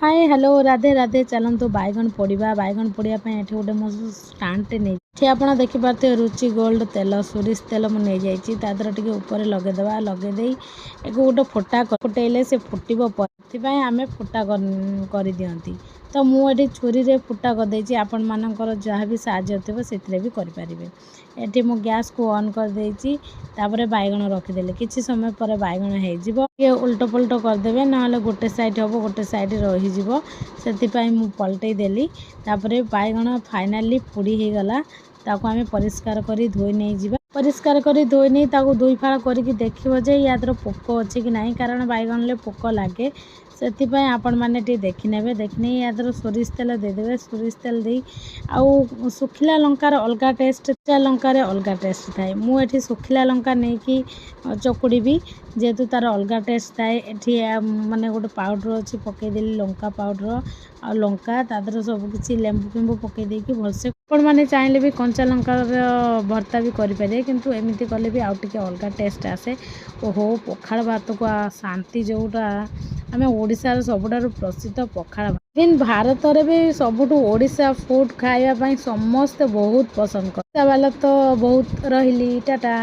ହାଏ, hello, Radhe Radhe. ଚାଲନ୍ତୁ ବାଇଗଣ ପୋଡ଼ିବା। ବାଇଗଣ ପୋଡ଼ିବା ପାଇଁ ଏଠି ଗୋଟେ ମୁଁ ଷ୍ଟାଣ୍ଡଟେ ନେଇ, ଏଠି ଆପଣ ଦେଖିପାରୁଥିବେ ରୁଚି ଗୋଲ୍ଡ ତେଲ, ସୋରିଷ ତେଲ ମୁଁ ନେଇଯାଇଛି। ତା ଦେହରେ ଟିକେ ଉପରେ ଲଗେଇଦେବା। ଲଗେଇ ଦେଇ ଏକୁ ଗୋଟେ ଫୁଟା ଫୁଟେଇଲେ ସେ ଫୁଟିବ। ସେଥିପାଇଁ ଆମେ ଫୁଟା କରିଦିଅନ୍ତି। ତ ମୁଁ ଏଠି ଛୁରୀରେ ଫୁଟା କରିଦେଇଛି। ଆପଣମାନଙ୍କର ଯାହା ବି ସାହାଯ୍ୟ ଥିବ, ସେଥିରେ ବି କରିପାରିବେ। ଏଠି ମୁଁ ଗ୍ୟାସ୍କୁ ଅନ୍ କରିଦେଇଛି। ତାପରେ ବାଇଗଣ ରଖିଦେଲି। କିଛି ସମୟ ପରେ ବାଇଗଣ ହେଇଯିବ। ଟିକେ ଓଲଟ ପଲଟ କରିଦେବେ, ନହେଲେ ଗୋଟେ ସାଇଡ଼୍ ହେବ, ଗୋଟେ ସାଇଡ଼୍ ରହିଯିବ। ସେଥିପାଇଁ ମୁଁ ପଲଟେଇ ଦେଲି। ତାପରେ ବାଇଗଣ ଫାଇନାଲି ପୋଡ଼ି ହେଇଗଲା। ତାକୁ ଆମେ ପରିଷ୍କାର କରି ଧୋଇ ନେଇଯିବା। ପରିଷ୍କାର କରି ଧୋଇ ନେଇ ତାକୁ ଦୁଇ ଫାଳ କରିକି ଦେଖିବ ଯେ ୟା ଦେହରେ ପୋକ ଅଛି କି ନାହିଁ, କାରଣ ବାଇଗଣରେ ପୋକ ଲାଗେ। ସେଥିପାଇଁ ଆପଣମାନେ ଟିକେ ଦେଖିନେବେ। ଦେଖିନେଇ ୟା ଦେହରେ ସୋରିଷ ତେଲ ଦେଇଦେବେ। ସୋରିଷ ତେଲ ଦେଇ ଆଉ ଶୁଖିଲା ଲଙ୍କାର ଅଲଗା ଟେଷ୍ଟ, କଞ୍ଚା ଲଙ୍କାରେ ଅଲଗା ଟେଷ୍ଟ ଥାଏ। ମୁଁ ଏଠି ଶୁଖିଲା ଲଙ୍କା ନେଇକି ଚକୁଡ଼ିବି, ଯେହେତୁ ତା'ର ଅଲଗା ଟେଷ୍ଟ ଥାଏ। ଏଠି ମାନେ ଗୋଟେ ପାଉଡ଼ର ଅଛି, ପକାଇଦେଲି ଲଙ୍କା ପାଉଡ଼ର ଆଉ ଲଙ୍କା, ତା ଦେହରେ ସବୁ କିଛି ଲେମ୍ବୁ ଫେମ୍ବୁ ପକାଇ ଦେଇକି ଭଲସେ। ଆପଣମାନେ ଚାହିଁଲେ ବି କଞ୍ଚା ଲଙ୍କାର ଭର୍ତ୍ତା ବି କରିପାରିବେ, କିନ୍ତୁ ଏମିତି କଲେ ବି ଆଉ ଟିକେ ଅଲଗା ଟେଷ୍ଟ ଆସେ। ଓହୋ, ପଖାଳ ଭାତକୁ ଶାନ୍ତି ଯେଉଁଟା! ଆମେ ଓଡ଼ିଶାର ସବୁଠାରୁ ପ୍ରସିଦ୍ଧ ପଖାଳ ଭାତ। ଇଭେନ୍ ଭାରତରେ ବି ସବୁଠୁ ଓଡ଼ିଶା ଫୁଡ଼୍ ଖାଇବା ପାଇଁ ସମସ୍ତେ ବହୁତ ପସନ୍ଦ କରନ୍ତି। ବାଲା ତ ବହୁତ। ରହିଲି, ଟାଟା।